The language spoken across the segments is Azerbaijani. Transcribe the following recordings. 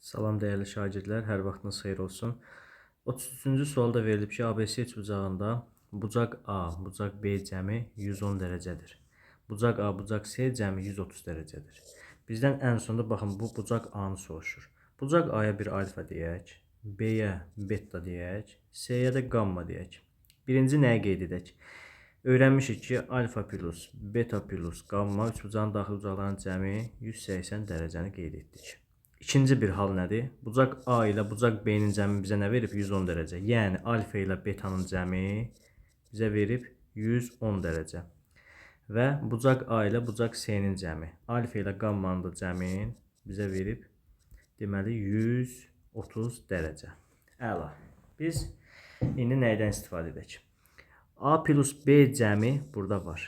Salam dəyərli şagirdlər, hər vaxtınız xeyir olsun. 33-cü sualda verilib ki, ABC üçbucağında bucaq A, bucaq B cəmi 110 dərəcədir. Bucaq A, bucaq C cəmi 130 dərəcədir. Bizdən ən sonda baxın bu bucaq A-nı soruşur. Bucaq A-ya bir alfa deyək, B-yə beta deyək, C-yə də qamma deyək. Birinci nəyi qeyd edək? Öyrənmişik ki, alfa plus beta plus qamma üçbucağın daxili bucaqlarının cəmi 180 dərəcəni qeyd etdik. İkinci bir hal nədir? Bucaq A ilə bucaq B-nin cəmi bizə nə verib? 110 dərəcə. Yəni alfa ilə betanın cəmi bizə verib 110 dərəcə. Və bucaq A ilə bucaq C-nin cəmi, alfa ilə qammanın da cəmin bizə verib deməli 130 dərəcə. Əla. Biz indi nəydən istifadə edək? A plus B cəmi burada var.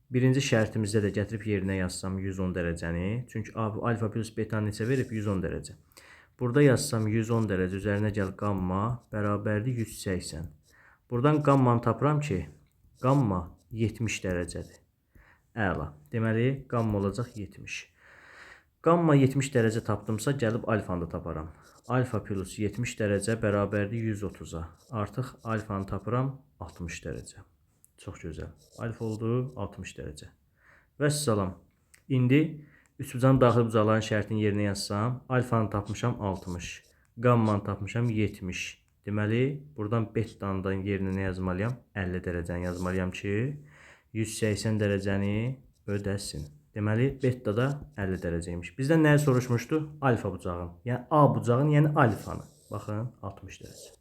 Birinci şərtimizdə də gətirib yerinə yazsam 110 dərəcəni. Çünki A, alfa plus beta neçə verib? 110 dərəcə. Burada yazsam 110 dərəcə üzərinə gəl qamma bərabərdir 180. Buradan qammanı tapıram ki, qamma 70 dərəcədir. Əla. Deməli, qamma olacaq 70. Qamma 70 dərəcə tapdımsa, gəlib alfanı da taparam. Alfa plus 70 dərəcə bərabərdir 130-a. Artıq alfanı tapıram 60 dərəcə. Çox gözəl. Alfa oldu 60 dərəcə. Vəssalam. İndi üçbucağın daxili bucaqların şərtini yerinə yazsam, alfanı tapmışam 60, qammanı tapmışam 70. Deməli, buradan betanın da yerinə nə yazmalıyam? 50 dərəcəni yazmalıyam ki, 180 dərəcəni ödəsin. Deməli, beta da 50 dərəcəymiş. Bizdən nəyi soruşmuşdu? Alfa bucağın. Yəni A bucağın, yəni alfanı. Baxın, 60 dərəcə.